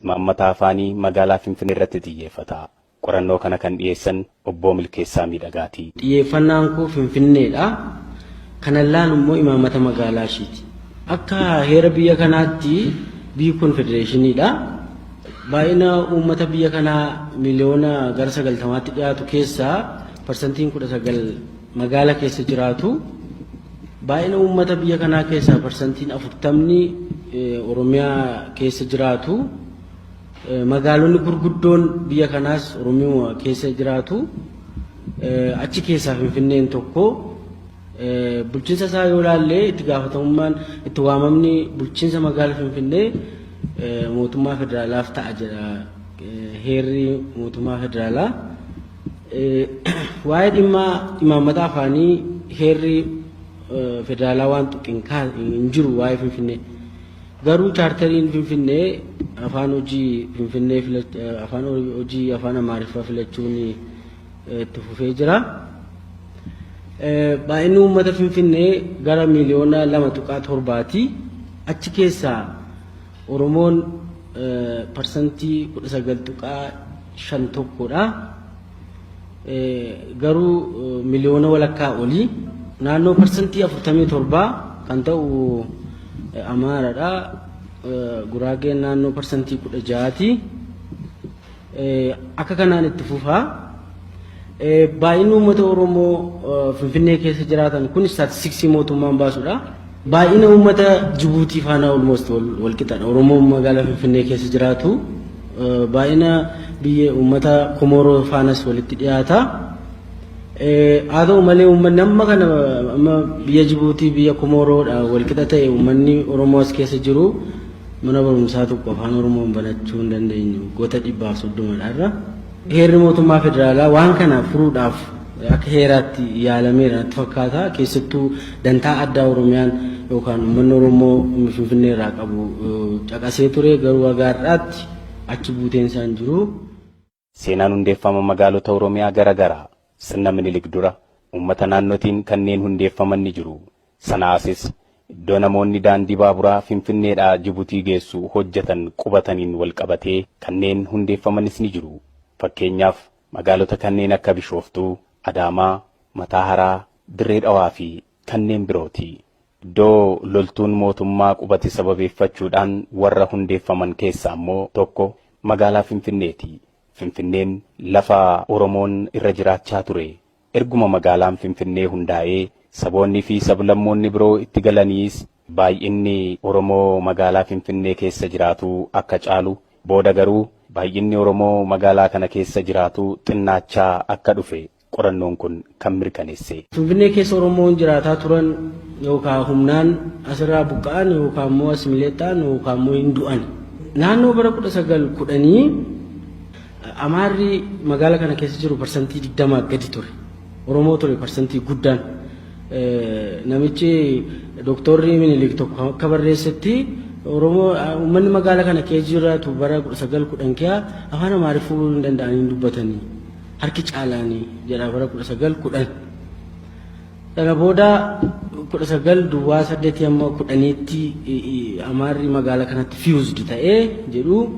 Imaammata afaanii magaalaa Finfinnee irratti xiyyeeffata. Qorannoo kana kan dhiyeessan Obbo Milkeessaa Miidhagaati. Xiyyeeffannaan koo Finfinneedha. Kanan laalu immoo imaammata magaalaa ishiiti. Akka heera biyya kanaatti biyyi kun federeeshiniidha. Baay'ina uummata biyya kanaa miliyoona gara 90tti dhiyaatu keessaa parsantiin 19 magaala keessa jiraatu. Baay'ina uummata biyya kanaa keessaa parsantiin 40ni Oromiyaa keessa jiraatu. Magaalonni gurguddoon biyya kanaas Oromiyaa keessa jiraatu. Achi keessaa Finfinneen tokko. Bulchiinsa isaa yoo ilaalle, itti gaafatamummaan itti waamamni bulchiinsa magaala Finfinnee mootummaa federaalaaf ta'a jedha heerri mootummaa federaalaa. Waa'ee dhimma imaammata afaanii heerri federaalaa waan tuqe hin jiru waa'ee Finfinnee. Garuu chaartariin Finfinnee afaan hojii Finfinnee, afaan hojii afaan Amaariffaa filachuun itti fufee jira. Baay'inni uummata Finfinnee gara miiliyoona 2.7ti. Achi keessaa Oromoon 19.51%dha. Garuu miliyoona walakkaa olii. Naannoo 47% kan ta'u Amaaradha. Guraageen naannoo 16%ti. Akka kanaan itti fufaa. Baay'inni uummata Oromoo Finfinnee keessa jiraatan kun istaatistiksii mootummaan baasudha. Baay'ina uummata Jibuutii faana almost wal qixadha. Oromoon magaalaa Finfinnee keessa jiraatu baay'ina biyya uummata Komoroo faanas walitti dhiyaata. Haa ta'u malee, uummanni amma kana amma biyya Jibuutii, biyya Komoroodha wal qixa ta'e, uummanni Oromoo as keessa jiru mana barumsaa tokko afaan Oromoon banachuu hin dandeenyu goota 130dha irra. Heerri mootummaa federaalaa waan kana furuudhaaf akka heeraatti yaalameera natti fakkaata. Keessattuu dantaa addaa Oromiyaan yookaan uummanni Oromoo Finfinnee irraa qabu caqasee ture, garuu haga har'aatti achi buuteen isaa hin jiru. Seenaan hundeeffama magaalota Oromiyaa gara garaa sirna Minilik dura uummata naannootiin kanneen hundeeffaman ni jiru. Sana asis iddoo namoonni daandii baaburaa Finfinneedhaa Jibuutii geessu hojjetan qubataniin wal qabatee kanneen hundeeffamanis ni jiru. Fakkeenyaaf, magaalota kanneen akka Bishooftuu, Adaamaa, Mataa Haraa, Dirree Dhawaa fi kanneen birooti. Iddoo loltuun mootummaa qubate sababeeffachuudhaan warra hundeeffaman keessaa immoo tokko magaalaa Finfinneeti. Finfinneen lafa Oromoon irra jiraachaa ture. Erguma magaalaan Finfinnee hundaa'ee saboonni fi sablammoonni biroo itti galaniis, baay'inni Oromoo magaalaa Finfinnee keessa jiraatu akka caalu, booda garuu baay'inni Oromoo magaalaa kana keessa jiraatu xinnaachaa akka dhufe qorannoon kun kan mirkaneesse. Finfinnee keessa Oromoon jiraataa turan yookaan humnaan asirraa buqqa'an, yookaan immoo assimilate ta'an, yookaan immoo hin du'an. Naannoo bara 1910 Amaarri magaala kana keessa jiru 20% gadi ture. Oromoo ture parsantii guddaan. Namichi Dooktorri Minilik tokko akka barreessetti, Oromoo uummanni magaala kana keessa jiraatu bara 1910 keessa afaan Amaariffuu hin danda'anii hin dubbatanii. Harki caalaanii jedha bara 1910. Sana booda 1908 amma 10tti Amaarri magaala kanatti fused ta'ee jedhu.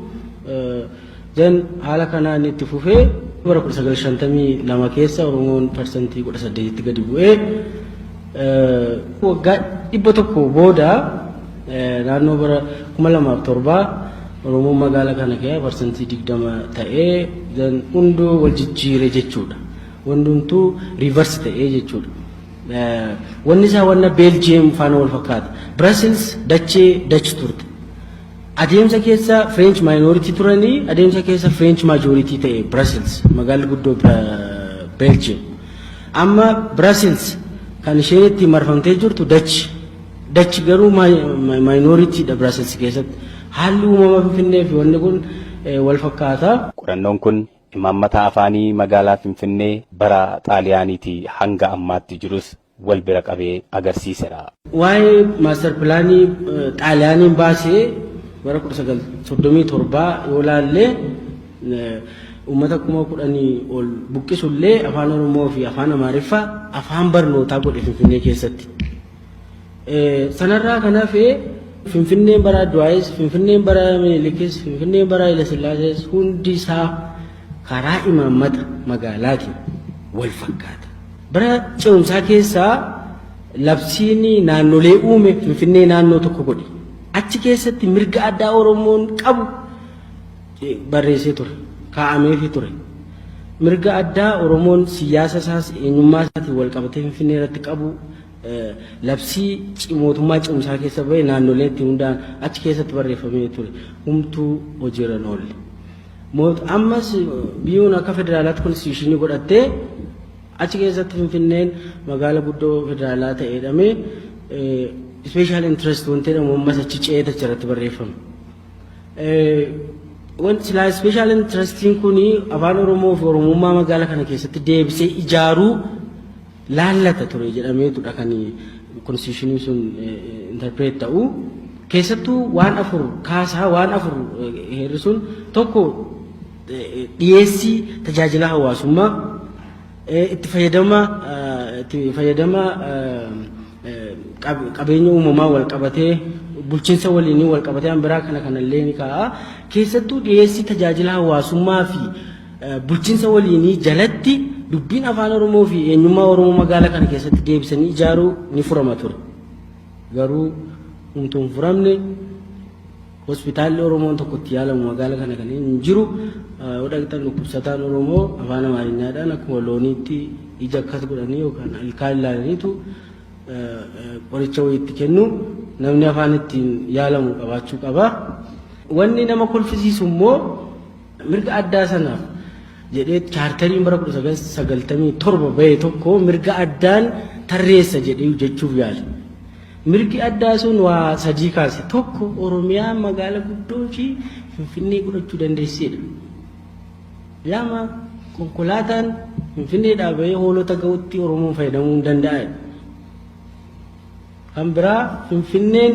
Then haala kanaan itti fufee bara 1952 keessa Oromoon 18%tti gadi bu'ee, waggaa 100 booda naannoo bara 2007 Oromoon magaala kana keessa 20% ta'ee, then hunduu wal jijjiire jechuudha. Hundumtuu reverse ta'ee jechuudha. Wanni isaa wanna Beeljiyeem faana wal fakkaata. Brussels dachee Dutch turte. Adeemsa keessa French minority turanii, adeemsa keessa French majority ta'e Brussels, magaalli guddoo Belgium. Amma Brussels kan isheen itti marfamtee jirtu Dutch. Dutch garuu minority dha Brussels keessatti. Haalli uumama Finfinnee fi wanni kun wal fakkaata. Qorannoon kun imaammata afaanii magaalaa Finfinnee bara Xaaliyaaniitii hanga ammaatti jirus wal bira qabee agarsiiseera. Waa'ee master planii Xaaliyaaniin baasee bara 1937 yoo laalle, uummata 10,000 ol buqqisullee afaan Oromoo fi afaan Amaariffaa afaan barnootaa godhe Finfinnee keessatti. Sanarraa kan hafe Finfinneen bara Adwaayis, Finfinneen bara Minilikis, Finfinneen bara Hayilesillaasees hundi isaa karaa imaammata magaalaatiin wal fakkaata. Bara ce'umsaa keessaa labsiin naannolee uume Finfinnee naannoo tokko godhe. Achi keessatti mirga addaa Oromoon qabu barreessee ture, kaa'ameefii ture. Mirga addaa Oromoon siyaasa isaas eenyummaa isaatiin wal qabatee Finfinnee irratti qabu labsii mootummaa ce'umsaa keessa bahe, naannoleen itti hundaa'an achi keessatti barreeffamee ture. Humtuu hojiirra hin oolle. Ammas biyyoon akka federaalaatti constitution godhattee achi keessatti Finfinneen magaala guddoo federaalaa ta'e jedhamee special interest wanti jedhamu ammas achi ce'eet achirratti barreeffame. Wanti silaa special interestiin kun afaan Oromoo fi Oromummaa magaala kana keessatti deebisee ijaaruu laallata ture jedhameetudha kan constitutionii sun interpret ta'u. Keessattuu waan afur kaasaa, waan afur heerri sun: tokko, dhiyeessii tajaajila hawaasummaa, itti fayyadama qabeenya uumamaa wal qabatee, bulchiinsa waliinii wal qabatee, an biraa kana kanallee ni kaa'a. Keessattuu dhiyeessii tajaajila hawaasummaa fi bulchiinsa waliinii jalatti dubbiin afaan Oromoo fi eenyummaa Oromoo magaala kana keessatti deebisanii ijaaruu ni furama ture. Garuu humtuu hin furamne. Hospitaalli Oromoon tokko itti yaalamu magaala kana kan hin jiru. Yoo dhaqxan dhukkubsataan Oromoo afaan Amaariñaadhaan akkuma looniitti ija akkas godhanii yookaan ilkaan ilaalaniitu qoricha wayii itti kennu. Namni afaan ittiin yaalamu qabaachuu qaba. Wanni nama kolfisiisu immoo mirga addaa sanaaf jedhee chaartariin bara 1997 bahe tokko mirga addaan tarreessa jedhee jechuuf yaale. Mirgi addaa sun waa sadii kaase. Tokko, Oromiyaan magaala guddoo fi Finfinnee godhachuu dandeessedha. Lama, konkolaataan Finfinneedhaa bahee Hoolota ga'utti Oromoon fayyadamuu hin danda'edha. Kan biraa, Finfinneen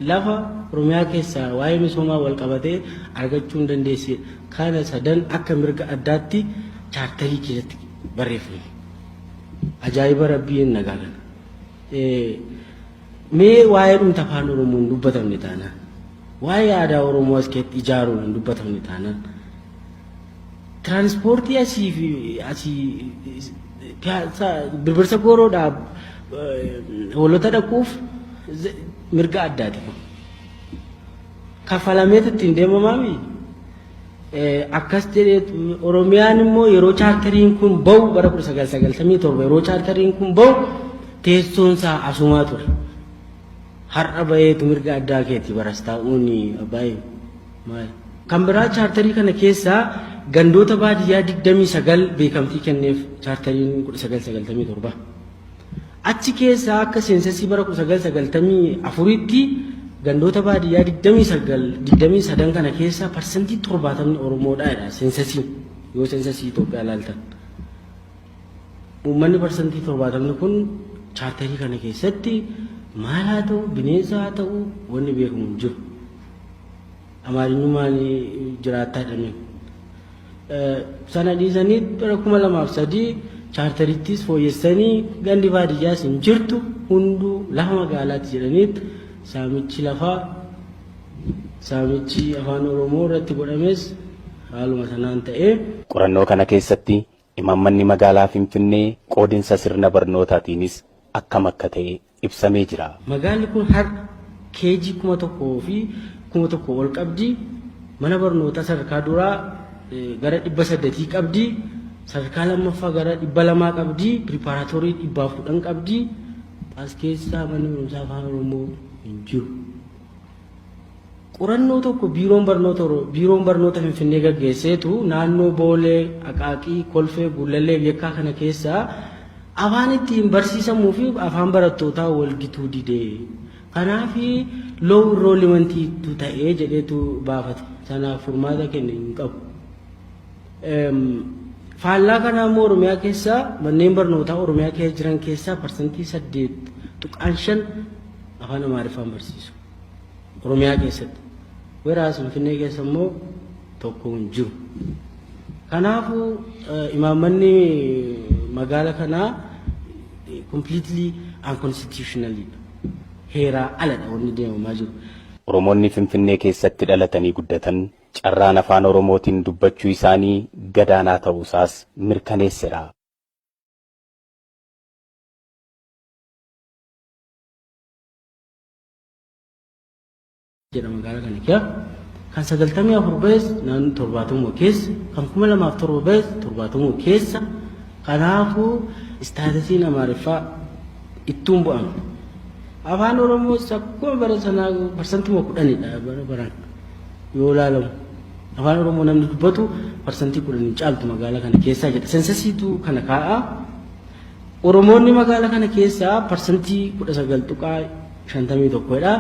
lafa Oromiyaa keessaa waa'ee misoomaa wal qabatee argachuu hin dandeessedha. Kana sadan akka mirga addaatti chaartarii keessatti barreeffame. Ajaa'iba rabbii nagaa kana. Mee waa'ee dhumta afaan Oromoo hin dubbatamne taanaan, waa'ee aadaa Oromoo as keessatti ijaaruun hin dubbatamne taanaan, tiraanspoortii asii fi asii Birbirsa Gooroodhaa Hoolota dhaquuf mirga addaati kun. Kaffalameet ittiin deemamaami. Akkas jedhee Oromiyaan immoo yeroo chaartariin kun bahu, bara 1997 yeroo chaartariin kun bahu, teessoon isaa asumaa ture. Har'a baheetu mirga addaa keeti baras taa'uun baay'ee maali? Kan biraa, chaartarii kana keessaa gandoota baadiyyaa 29 beekamtii kenneef chaartariin 1997. Achi keessaa akka censusii bara 1994tti gandoota baadiyyaa 29 23 kana keessaa 70% Oromoodha jedha censusiin, yoo censusii Itoophiyaa ilaaltan. Uummanni 70% kun chaartarii kana keessatti maal haa ta'u, bineensa haa ta'u, wanni beekamu hin jiru. Amaarinyummaan jiraattaa jedhameen. Sana dhiisanii bara 2003 chaartarittis fooyyessanii gandi baadiyyaas hin jirtu, hunduu lafa magaalaatti jedhaniit saamichi lafaa, saamichi afaan Oromoo irratti godhames haaluma sanaan ta'ee. Qorannoo kana keessatti imaammanni magaalaa Finfinnee qoodinsa sirna barnootaatiinis akkam akka ta'e ibsamee jira. Magaalli kun har'a KG 1000 fi 1000 ol qabdi. Mana barnootaa sadarkaa duraa gara 800 qabdi. Sadarkaa lammaffaa gara 200 qabdi. Preparatory 110 qabdi. As keessaa manni barumsaa afaan Oromoo hin jiru. Qorannoo tokko biiroon barnoota Finfinnee gaggeesseetu naannoo Boolee, Aqaaqii, Kolfee, Gullallee, Yekkaa kana keessaa afaan ittiin barsiisamuu fi afaan barattootaa wal gituu didee. Kanaaf low enrollmentiitu ta'ee jedheetu baafate. Sanaaf furmaata kenne hin qabu. Faallaa kanaa immoo Oromiyaa keessaa manneen barnootaa Oromiyaa keessa jiran keessaa 8.5% afaan Amaariffaan barsiisu. Oromiyaa keessatti. Whereas Finfinnee keessa immoo tokko hin jiru. Kanaafuu imaammanni magaala kanaa completely unconstitutionally. Heeraa aladha wanni deemamaa jiru. Oromoonni Finfinnee keessatti dhalatanii guddatan carraan afaan Oromootiin dubbachuu isaanii gadaanaa ta'uusaas mirkaneesseera. Jedha magaalaa kana keessa kan 94 bahes naannoo 70 keessa, kan 2007 bahes 70 keessa. Kanaafuu statusiin Amaariffaa ittuun bu'amne. Afaan Oromoos akkuma bara sanaa 10%dha bara baraan yoo ilaalamu. Afaan Oromoo namni dubbatu 10% hin caaltu magaalaa kana keessaa jedha. Censusiitu kana kaa'a. Oromoonni magaalaa kana keessaa 19.51%dha.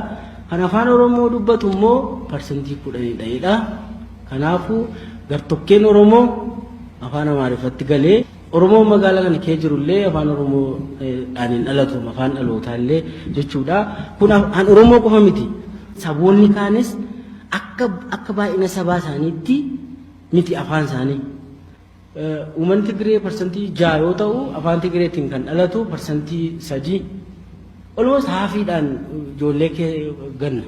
Kan afaan Oromoo dubbatu immoo 10%dha jedha. Kanaafuu gartokkeen Oromoo afaan Amaariffatti galee, Oromoon magaalaa kana keessa jirullee afaan Oromoo dhaan hin dhalatu, afaan dhalootaa illee jechuudha. Kun afaan Oromoo qofa miti. Saboonni kaanis akka baay'ina sabaa isaaniitti miti afaan isaanii. Uummanni Tigree 6% yoo ta'u, afaan Tigreetiin kan dhalatu 3%. Almost halfiidhaan ijoollee kee ganna.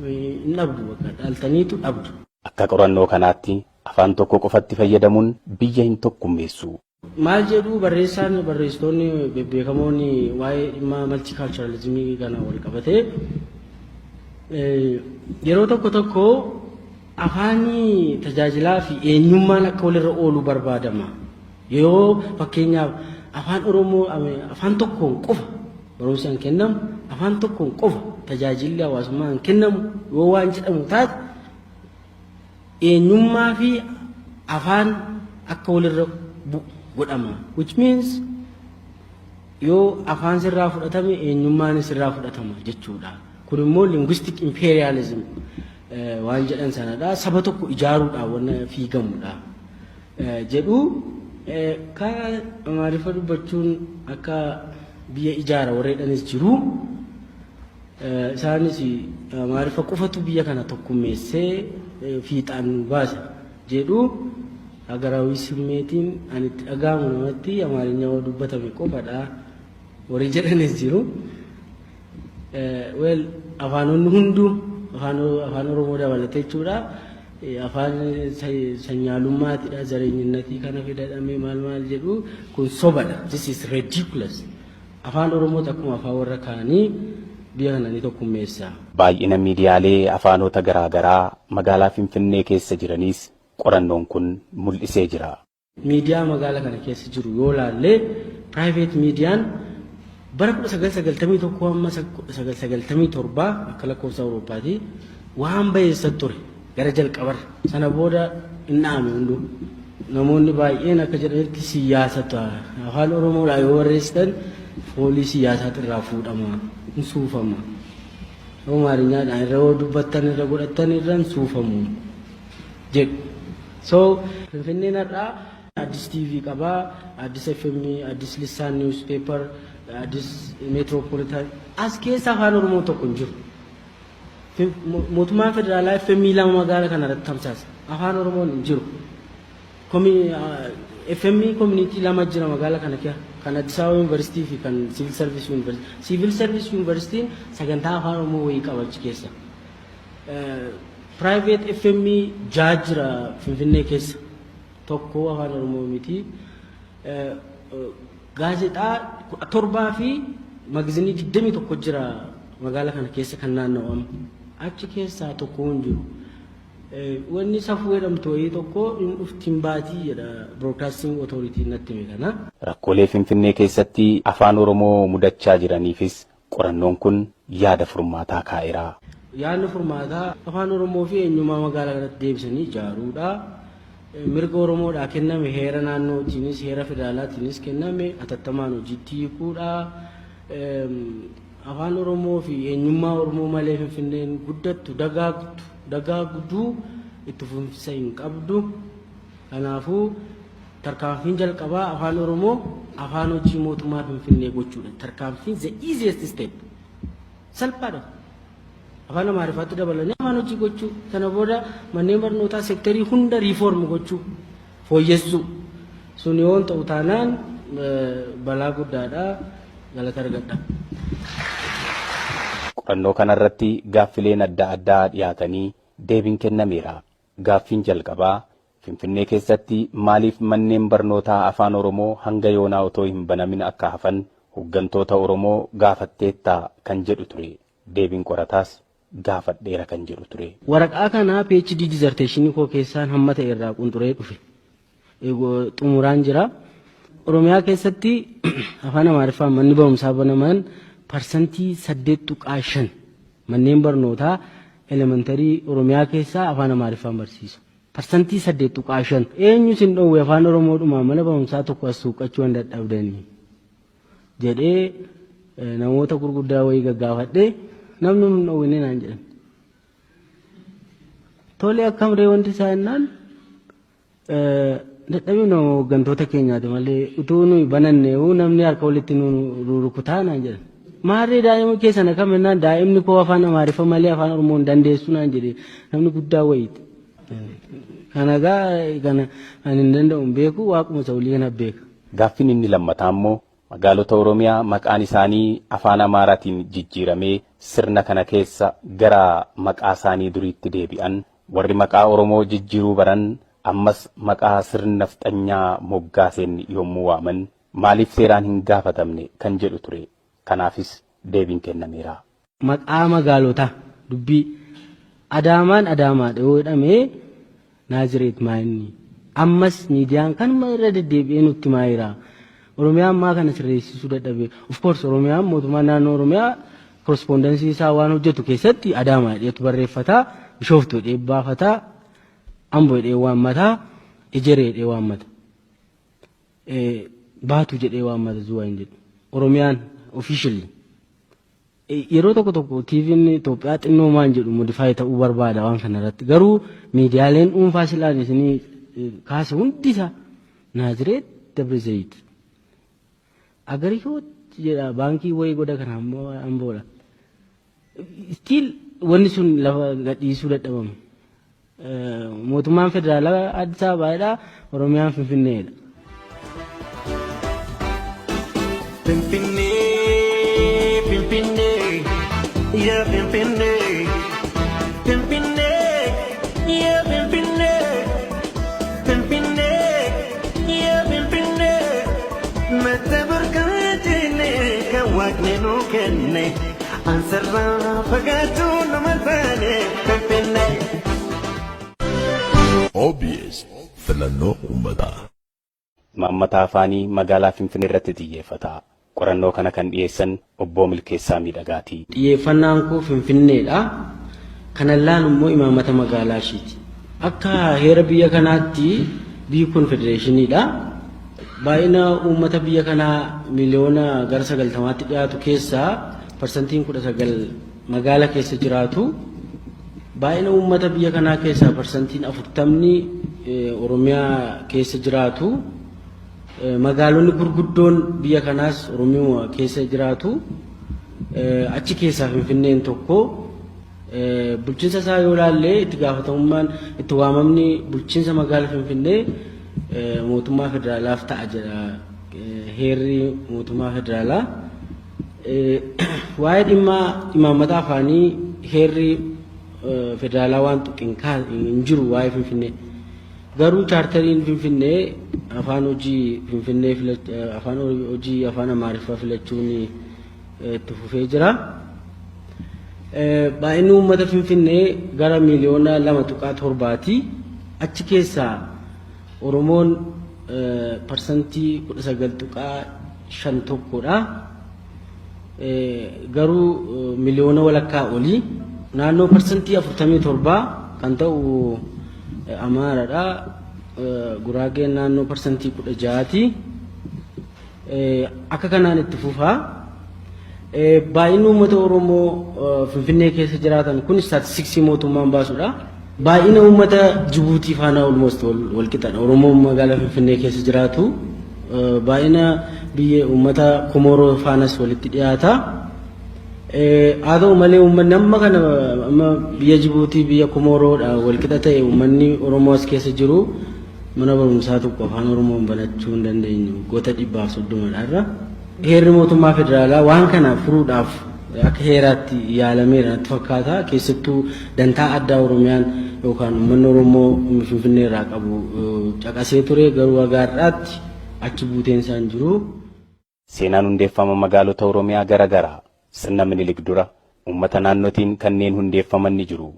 Hin dhabdu, bakka dhaltaniitu dhabdu. Akka qorannoo kanaatti afaan tokko qofatti fayyadamuun biyya hin tokkummeessu. Maal jedhu barreessaan, barreessitoonni bebbeekamoon waa'ee dhimma multiculturalismii kana wal qabatee? Yeroo tokko tokko afaanii tajaajilaa fi eenyummaan akka walirra oolu barbaadama. Yoo fakkeenyaaf afaan Oromoo afaan tokkoon qofa barumsi kan kennamu, afaan tokkoon qofa tajaajilli hawaasummaa kan kennamu yoo waan jedhamu taate, eenyummaa fi afaan akka walirra bu'u godhama. Which means yoo afaan sirraa fudhatame, eenyummaan sirraa fudhatama jechuudha. Kun immoo linguistic imperialism waan jedhan sanadha. Saba tokko ijaaruudhaan wanna fiigamudha jedhu. Kan Amaariffa dubbachuun akka biyya ijaara warreedhanis jiru. Isaanis Amaariffa qofatu biyya kana tokkummeessee fiixaan nu baasa jedhu. ሀገራዊ ስሜtiin ani itti dhaga'amu namatti Amaarinya yoo dubbatame qofadha warri jedhanis jiru. Well, afaanonni hunduu, afaan Oromoo dabalatee jechuudha. Afaan sanyaalummaatidha, zareenyinnatii kana fidadhamee maal maal jedhu kun sobadha. This is ridiculous. Afaan Oromoos akkuma afaan warra kaanii biyya kana ni tokkummeessa. Baay'ina miidiyaalee afaanota garaa garaa magaalaa Finfinnee keessa jiraniis qorannoon kun mul'isee jira. Miidiyaa magaalaa kana keessa jiru yoo laalle, private miidiyaan bara 1991 hamma 1997 akka lakkoofsa Awurooppaati waan bayeessa ture gara jalqabarra. Sana booda hin dhaame hunduu. Namoonni baay'een akka jedhanitti siyaasatu, afaan Oromoodhaan yoo barreessitan foolii siyaasaatu irraa fuudhama, hin suufama. Amaarinyaadhaan irra yoo dubbattan, irra godhattan, irra hin suufamu jedhu. So Finfinneen har'aa Addis TV qabaa, Addis FM, Addis Lissaan Newspaper, Addis Metropolitan. As keessa afaan Oromoo tokko hin jiru. Mootummaan federaalaa FM lama magaalaa kana irratti tamsaasa. Afaan Oromoon hin jiru. FM community lama jira magaalaa kana keessa. Kan Addis Ababa Yuunivarsiitii fi kan Civil Service University. Civil Service Universityin sagantaa afaan Oromoo wayii qaba achi keessa. Private FM ja'a jira Finfinnee keessa. Tokko afaan Oromoo miti. Gaazexaa 17 fi magazinii 21 jira magaalaa kana keessa kan naanna'u amma. Achi keessaa tokko hin jiru. Wanni safuu jedhamtu wayii tokko hin dhuftiin baatii jedha Broadcasting Authority natti hime kana. Rakkoolee Finfinnee keessatti afaan Oromoo mudachaa jiraniifis qorannoon kun yaada furmaataa kaa'eera. Yaadni furmaataa afaan Oromoo fi eenyummaa magaalaa kanatti deebisanii ijaaruudha. Mirga Oromoodhaa kenname heera naannootiinis heera federaalaatiinis kenname atattamaan hojiitti hiikuudha. Afaan Oromoo fi eenyummaa Oromoo malee Finfinneen guddattu, dagaagdu, dagaagduu itti fufinsa hin qabdu. Kanaafuu tarkaanfiin jalqabaa afaan Oromoo afaan hojii mootummaa Finfinnee gochuudha. Tarkaanfiin the easiest step. Salphaadha. Afaan Amaariffaatti dabalanii afaan hojii gochuu. Sana booda manneen barnootaa sectorii hunda reform gochuu, fooyyessuu. Sun yoo ta'u taanaan balaa guddaadha. Galata argadha. Qorannoo kanarratti gaaffileen adda addaa dhiyaatanii deebiin kennameera. Gaaffiin jalqabaa Finfinnee keessatti maaliif manneen barnootaa afaan Oromoo hanga yoonaa otoo hin banamin akka hafan hooggantoota Oromoo gaafatteettaa kan jedhu ture. Deebiin qorataas gaafadheera kan jedhu ture. Waraqaa kana PhD dissertation koo keessaan hamma ta'e irraa qunxuree dhufe. Xumuraan jira. Oromiyaa keessatti afaan Amaariffaan manni barumsaa banaman 8.5% manneen barnootaa elementary Oromiyaa keessaa afaan Amaariffaan barsiisu. 8.5%. Eenyu sin dhoowwe afaan Oromoodhumaan mana barumsaa tokko as suuqachuu hin dadhabdanii jedhee namoota gurguddaa wayii gaggaafadhee namni hin dhoowwine naan jedhan. Tole, akkam ree wanti isaa jennaan, dadhabina hooggantoota keenyaati malee utuu nuyi bananne namni harka walitti nu rukutaa naan jedhan. Maarree daa'ima keessan akkam jennaan, daa'imni koo afaan Amaariffa malee afaan Oromoo hin dandeessu naan jedhe namni guddaa wayiiti. Kana gaa kana ani hin danda'u, hin beeku, waaquma isa olii kana beeka. Gaaffiin inni lammataa immoo magaalota Oromiyaa maqaan isaanii afaan Amaaraatiin jijjiiramee sirna kana keessa gara maqaa isaanii duriitti deebi'an, warri maqaa Oromoo jijjiiruu baran ammas maqaa sirna nafxanyaa moggaaseen yommuu waaman maaliif seeraan hin gaafatamne kan jedhu ture. Kanaafis deebiin kennameera. Maqaa magaalotaa dubbii Adaamaan Adaamaadha yoo jedhamee, Naazireet maayinni ammas miidiyaan kanuma irra deddeebi'ee nutti maayira. Oromiyaan ammaa kana sirreessisuu dadhabe. Of course, Oromiyaan, mootummaan naannoo Oromiyaa correspondence isaa waan hojjetu keessatti Adaamaa jedheetu barreeffataa, Bishooftuu jedhee baafataa, Amboo jedhee waammataa, Ejeree jedhee waammata. Baatu jedhee waammata, Zuwaa hin jedhu. Oromiyaan officially. Yeroo tokko tokko TV'n Itoophiyaa xinnoo maan jedhu modify ta'uu barbaada waan kana irratti. Garuu miidiyaaleen dhuunfaa silaan isinii kaase hundi isaa Naazireet, Dabra Zayit. Agarihoot jedha, baankii wayii goda kana ammoo Amboodha. Still wanni sun lafa gadhiisuu dadhabame. Mootummaan federaalaa Addis Ababaadha, Oromiyaan Finfinneedha. Finfinnee, Finfinnee, yaa Finfinnee, Finfinnee, yaa Finfinnee, Finfinnee, yaa Finfinnee, madda burqaajinee kan waaqni nuu kenne, ansarraa fagaachuu nama taane Finfinnee. OBS, filannoo uummataa. Imaammata afaanii magaalaa Finfinnee irratti xiyyeeffata. Qorannoo kana kan dhiyeessan obbo Milkeessaa Miidhagaati. Xiyyeeffannaan koo Finfinneedha. Kanan laalu immoo imaammata magaalaa ishiiti. Akka heera biyya kanaatti biyyi kun federeeshiniidha. Baay'ina uummata biyya kanaa miliyoona gara 90tti dhiyaatu keessaa 19% magaala keessa jiraatu. Baay'ina uummata biyya kanaa keessaa 40% Oromiyaa keessa jiraatu. Magaalonni gurguddoon biyya kanaas Oromiyaa keessa jiraatu. Achi keessaa Finfinneen tokko. Bulchiinsa isaa yoo ilaalle, itti gaafatamummaan itti waamamni bulchiinsa magaala Finfinnee mootummaa federaalaaf ta'a jedha heerri mootummaa federaalaa. Waa'ee dhimma imaammata afaanii heerri federaalaa waan tuqe hin jiru waa'ee Finfinnee. Garuu chaartariin Finfinnee afaan hojii Finfinnee, afaan hojii afaan Amaariffaa filachuun itti fufee jira. Baay'inni uummata Finfinnee gara miliyoona 2.7ti. Achi keessaa Oromoon 19.51%dha. Garuu miliyoona walakkaa olii. Naannoo 47% kan ta'u Amaaradha. Guraageen naannoo 16%ti. Akka kanaan itti fufaa. Baay'inni uummata Oromoo Finfinnee keessa jiraatan kun istaatistiksii mootummaan baasudha. Baay'ina uummata Jibuutii faana almost wal qixadha. Oromoon magaalaa Finfinnee keessa jiraatu baay'ina biyya uummata Komooroo faanas walitti dhiyaata. Haa ta'u malee, uummanni amma kana amma biyya Jibuutii, biyya Komooroodha wal qixa ta'e, uummanni Oromoo as keessa jiru mana barumsaa tokko afaan Oromoon banachuu hin dandeenyu waggoota 130dha irra. Heerri mootummaa federaalaa waan kana furuudhaaf Akka heeraatti yaalameera natti fakkaata. Keessattuu dantaa addaa Oromiyaan yookaan uummanni Oromoo Finfinnee irraa qabu caqasee ture, garuu haga har'aatti achi buuteen isaa hin jiru. Seenaan hundeeffama magaalota Oromiyaa gara garaa sirna Minilik dura uummata naannootiin kanneen hundeeffaman ni jiru.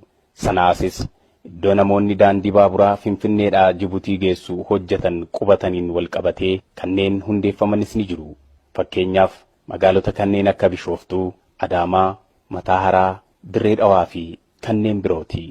Sanaasis iddoo namoonni daandii baaburaa Finfinneedhaa Jibuutii geessu hojjetan qubataniin wal qabatee kanneen hundeeffamanis ni jiru. Fakkeenyaaf, magaalota kanneen akka Bishooftuu, Adaamaa, Mataa Haraa, Dirree Dhawaa fi kanneen birooti.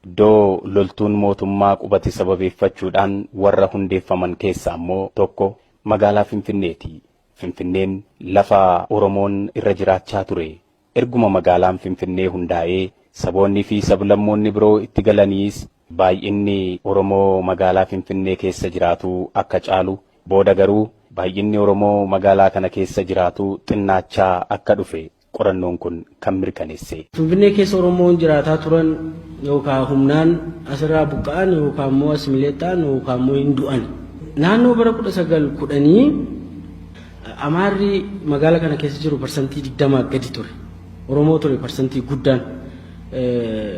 Iddoo loltuun mootummaa qubate sababeeffachuudhaan warra hundeeffaman keessaa immoo tokko magaalaa Finfinneeti. Finfinneen lafa Oromoon irra jiraachaa ture. Erguma magaalaan Finfinnee hundaa'ee saboonni fi sablammoonni biroo itti galaniis, baay'inni Oromoo magaalaa Finfinnee keessa jiraatu akka caalu, booda garuu baay'inni Oromoo magaalaa kana keessa jiraatu xinnaachaa akka dhufe qorannoon kun kan mirkaneesse. Finfinnee keessa Oromoon jiraataa turan yookaan humnaan asirraa buqqa'an yookaan immoo assimilate ta'an yookaan immoo hin du'an. Naannoo bara 1910 Amaarri magaala kana keessa jiru 20% gadi ture. Oromoo ture parsantii guddaan.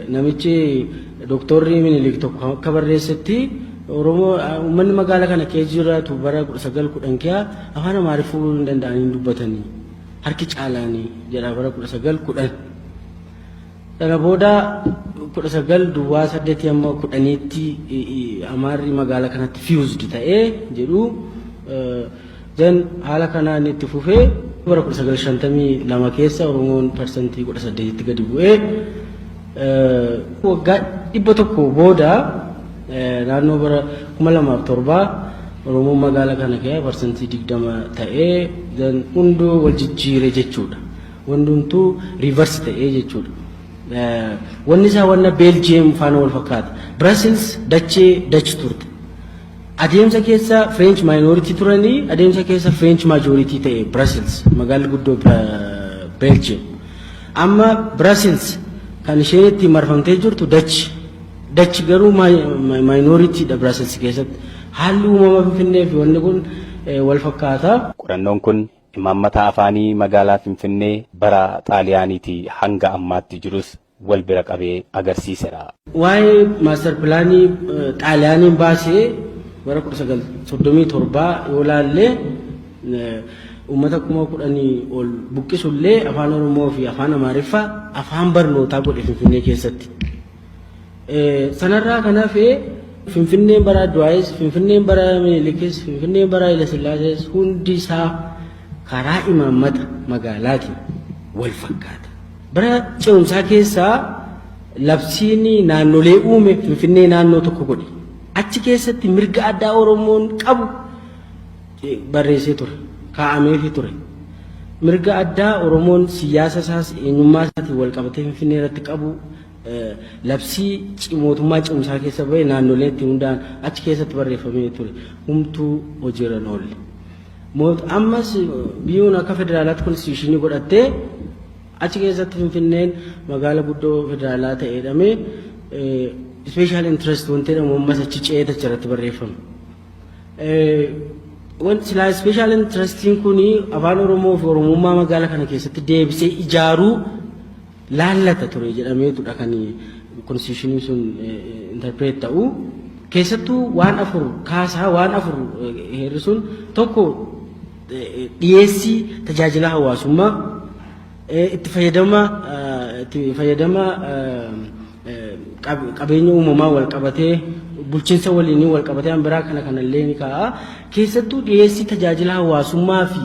Namichi Dooktorri Minilik tokko akka barreessetti, Oromoo uummanni magaala kana keessa jiraatu bara 1910 keessa afaan Amaariffuu hin danda'anii dubbatanii, harki caalaanii jedha bara 1910. Sana booda 1908 amma 10tti Amaarri magaala kanatti fused ta'ee jedhu. Then haala kanaan itti fufee bara 1952 keessa Oromoon 18%tti gadi bu'ee, waggaa 100 booda naannoo bara 2007 Oromoon magaala kana keessa 20% ta'ee, then hunduu wal jijjiire jechuudha. Hundumtuu reverse ta'ee jechuudha. Wanni isaa wanna Beeljiyeem faana wal fakkaata. Brussels dachee Dutch turte. Adeemsa keessa French minority turanii, adeemsa keessa French majority ta'e Brussels, magaalli guddoo Belgium. Amma Brussels kan isheen itti marfamtee jirtu Dutch. Dutch garuu minority dha Brussels keessatti. Haalli uumama Finfinnee fi wanni kun wal fakkaata. Qorannoon kun imaammata afaanii magaalaa Finfinnee bara Xaaliyaaniitii hanga ammaatti jirus wal bira qabee agarsiiseera. Waa'ee master planii Xaaliyaaniin baasee bara 1937 yoo laallee, uummata 10,000 ol buqqisullee, afaan Oromoo fi afaan Amaariffaa afaan barnootaa godhe Finfinnee keessatti. Sanarraa kan hafe Finfinneen bara Adwaayis, Finfinneen bara Minilikis, Finfinneen bara Hayilasillaasees hundi isaa karaa imaammata magaalaatiin wal fakkaata. Bara ce'umsaa keessaa labsiin naannolee uume Finfinnee naannoo tokko godhe. Achi keessatti mirga addaa Oromoon qabu barreessee ture, kaa'ameefii ture. Mirga addaa Oromoon siyaasa isaas eenyummaa isaatiin wal qabatee Finfinnee irratti qabu labsii mootummaa ce'umsaa keessa bahe, naannoleen itti hundaa'an achi keessatti barreeffamee ture. Humtuu hojiirra hin oolle. Ammas biyyoon akka federaalaatti constitutionii godhattee, achi keessatti Finfinneen magaala guddoo federaalaa ta'e jedhamee, special interest wanti jedhamu ammas achi ce'ee achirratti barreeffame. Wanti silaa special interestiin kun afaan Oromoo fi Oromummaa magaala kana keessatti deebisee ijaaruu laallata ture jedhameetudha kan constitutionii sun interpret ta'u. Keessattuu waan afur kaasaa, waan afur heerri sun: tokko, dhiyeessii tajaajila hawaasummaa, itti fayyadama qabeenya uumamaa wal qabatee, bulchiinsa waliinii wal qabatee, biraa kana kanallee ni kaa'a. Keessattuu dhiyeessii tajaajila hawaasummaa fi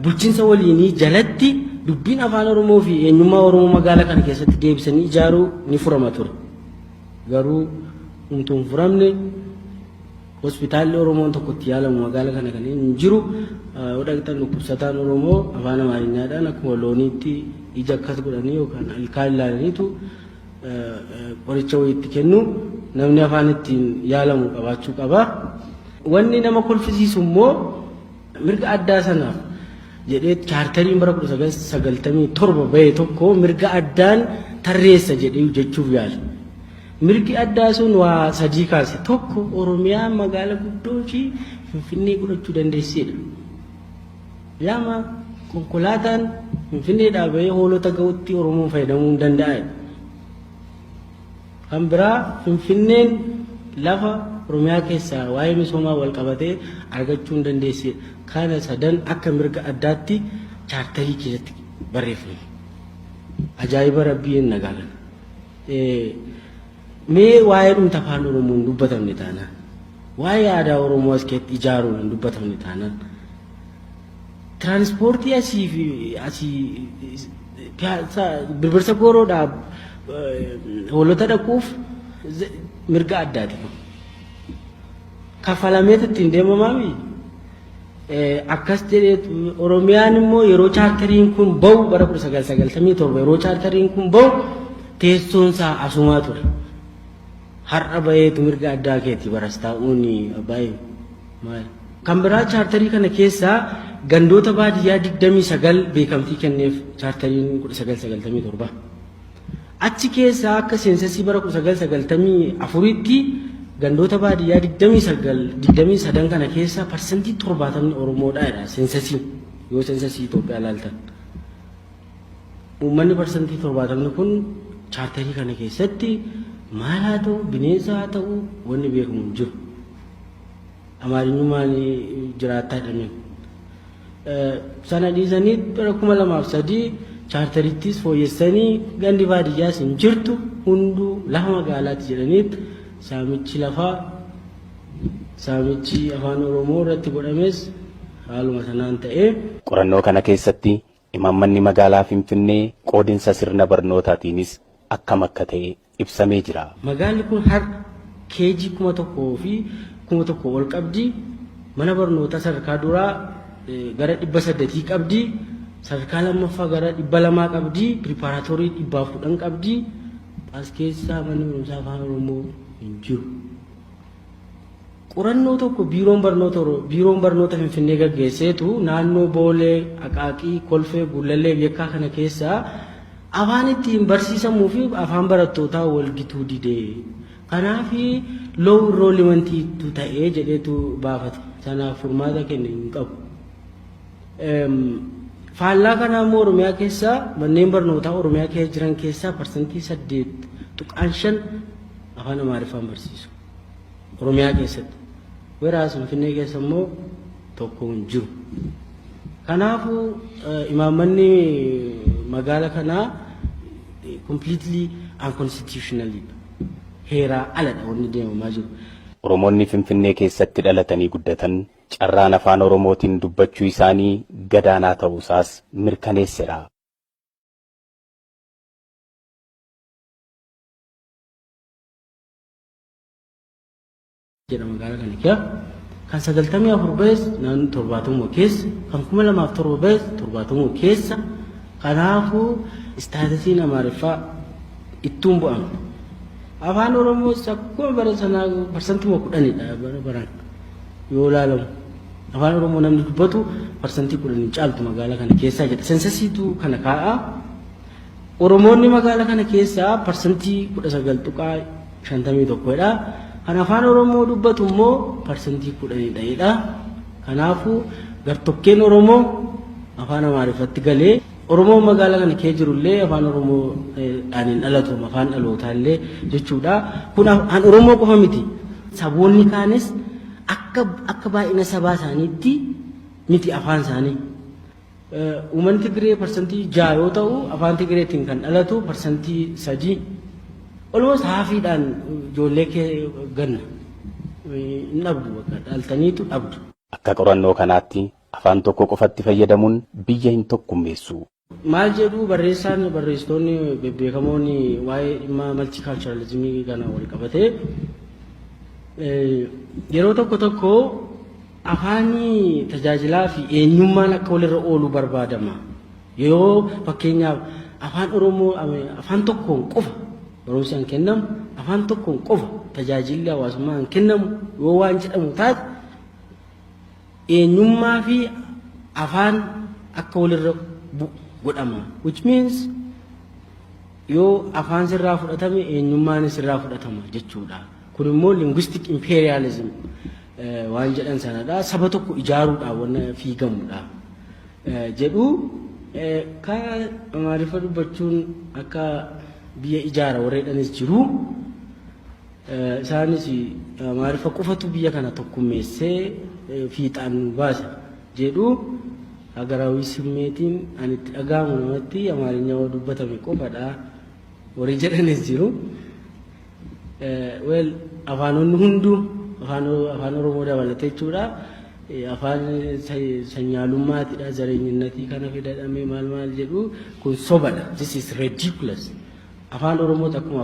bulchiinsa waliinii jalatti dubbiin afaan Oromoo fi eenyummaa Oromoo magaalaa kana keessatti deebisanii ijaaruu ni furama ture. Garuu humtuu hin furamne. Hospitaalli Oromoon tokko itti yaalamu magaalaa kana kan hin jiru. Yoo dhaqxan, dhukkubsataan Oromoo afaan Amaariñaadhaan akkuma looniitti ija akkas godhanii yookaan ilkaan ilaalaniitu qoricha wayii itti kennu. Namni afaan ittiin yaalamu qabaachuu qaba. Wanni nama kolfisiisu immoo, mirga addaa sanaaf jedhee chaartariin bara 1997 bahe tokko mirga addaan tarreessa jedhee jechuuf yaala. Mirgi addaa sun waa sadii kaase. Tokko, Oromiyaan magaala guddoo fi Finfinnee godhachuu dandeessedha. Lama, konkolaataan Finfinneedhaa bahee Hoolota ga'utti Oromoon fayyadamuu hin danda'a. Kan biraa, Finfinneen lafa Oromiyaa keessaa waa'ee misoomaa wal qabatee argachuu hin dandeessi. Kana sadan akka mirga addaatti chaartarii keessatti barreeffame. Ajaa'iba rabbii hin nagaa kana. Mee waa'ee dhumta afaan Oromoo hin dubbatamne taanaan, waa'ee aadaa Oromoo as keessatti ijaaruun hin dubbatamne taanaan, tiraanispoortii asii fi asii Birbirsa Gooroodhaa Hoolota dhaquuf mirga addaati kun. Kaffalameetu ittiin deemamaami. Akkas jedhee Oromiyaan immoo yeroo chaartariin kun bahu bara 1997, yeroo chaartariin kun bahu teessoon isaa asumaa ture. Har'a baheetu mirga addaa keeti baras taa'uun baay'ee maali. Kan biraa, chaartarii kana keessaa gandoota baadiyyaa 29 beekamtii kenneef chaartariin 1997. Achi keessaa akka seensasii bara 1994tti gandoota baadiyyaa 29 23 kana keessaa 70% Oromoodha jedha seensasii, yoo seensasii Itoophiyaa ilaaltan. Uummanni 70% kun chaartarii kana keessatti maal haa ta'u, bineensa haa ta'u, wanni beekamu hin jiru. Amaarinyummaan jiraattaa jedhameen. Sana dhiisanii bara 2003 chaartarittis fooyyessanii gandi baadiyyaas hin jirtu, hunduu lafa magaalaatti jedhaniit saamichi lafaa, saamichi afaan Oromoo irratti godhames haaluma sanaan ta'ee. Qorannoo kana keessatti imaammanni magaalaa Finfinnee qoodinsa sirna barnootaatiinis akkam akka ta'e ibsamee jira. Magaalli kun har'a KG 1000 fi 1000 ol qabdi. Mana barnootaa sadarkaa duraa gara 800 qabdi. Sadarkaa lammaffaa gara 200 qabdi. Preparatory 110 qabdi. As keessaa manni barumsaa afaan Oromoo hin jiru. Qorannoo tokko biiroon barnoota Finfinnee gaggeesseetu naannoo Boolee, Aqaaqii, Kolfee, Gullallee, Yekkaa kana keessaa afaan ittiin barsiisamuu fi afaan barattootaa wal gituu didee. Kanaaf low enrollmentiitu ta'ee jedheetu baafate. Sanaaf furmaata kenne hin qabu. Faallaa kanaa immoo Oromiyaa keessaa manneen barnootaa Oromiyaa keessa jiran keessaa 8.5% afaan Amaariffaan barsiisu. Oromiyaa keessatti. Whereas Finfinnee keessa immoo tokko hin jiru. Kanaafuu imaammanni magaala kanaa completely unconstitutional. Heeraa aladha wanni deemamaa jiru. Oromoonni Finfinnee keessatti dhalatanii guddatan carraan afaan Oromootiin dubbachuu isaanii gadaanaa ta'uusaas mirkaneesseera. Jedha magaalaa kana keessa kan 94 bahes naannoo 70 keessa, kan 2007 bahes 70 keessa. Kanaafuu statusiin Amaariffaa ittuun bu'amne. Afaan Oromoos akkuma bara sanaa 10%dha bara baraan yoo ilaalamu. Afaan Oromoo namni dubbatu 10% hin caaltu magaalaa kana keessaa jedha. Censusiitu kana kaa'a. Oromoonni magaalaa kana keessaa 19.51%dha. Kan afaan Oromoo dubbatu immoo 10%dha jedha. Kanaafuu gartokkeen Oromoo afaan Amaariffatti galee, Oromoon magaalaa kana keessa jirullee afaan Oromoo dhaan hin dhalatu, afaan dhalootaa illee jechuudha. Kun afaan Oromoo qofa miti. Saboonni kaanis akka baay'ina sabaa isaaniitti miti afaan isaanii. Uummanni Tigree 6% yoo ta'u, afaan Tigreetiin kan dhalatu 3%. Almost halfiidhaan ijoollee kee ganna. Hin dhabdu, bakka dhaltaniitu dhabdu. Akka qorannoo kanaatti afaan tokko qofatti fayyadamuun biyya hin tokkummeessu. Maal jedhu barreessaan, barreessitoonni bebbeekamoon waa'ee dhimma multiculturalismii kana wal qabatee? Yeroo tokko tokko afaanii tajaajilaa fi eenyummaan akka walirra oolu barbaadama. Yoo fakkeenyaaf afaan Oromoo afaan tokkoon qofa barumsi kan kennamu, afaan tokkoon qofa tajaajilli hawaasummaa kan kennamu yoo waan jedhamu taate, eenyummaa fi afaan akka walirra bu'u godhama. Which means yoo afaan sirraa fudhatame eenyummaan sirraa fudhatama jechuudha. Kun immoo linguistic imperialism waan jedhan sanadha. Saba tokko ijaaruudhaan wanna fiigamudha jedhu. Kan Amaariffa dubbachuun akka biyya ijaara warreedhanis jiru. Isaanis Amaariffa qofatu biyya kana tokkummeessee fiixaan baasa jedhu. Hagaraawii simmeetiin ani itti dhaga'amu namatti Amaarinyaa dubbatame qofadha warri jedhanis jiru. Well, afaanonni hunduu, Afaan Oromoo dabalatee jechuudha. Afaan sanyaalummaatidha, zareenyinnatii kana fidadhamee maal maal jedhu kun sobadha. This is ridiculous. Afaan Oromoo akkuma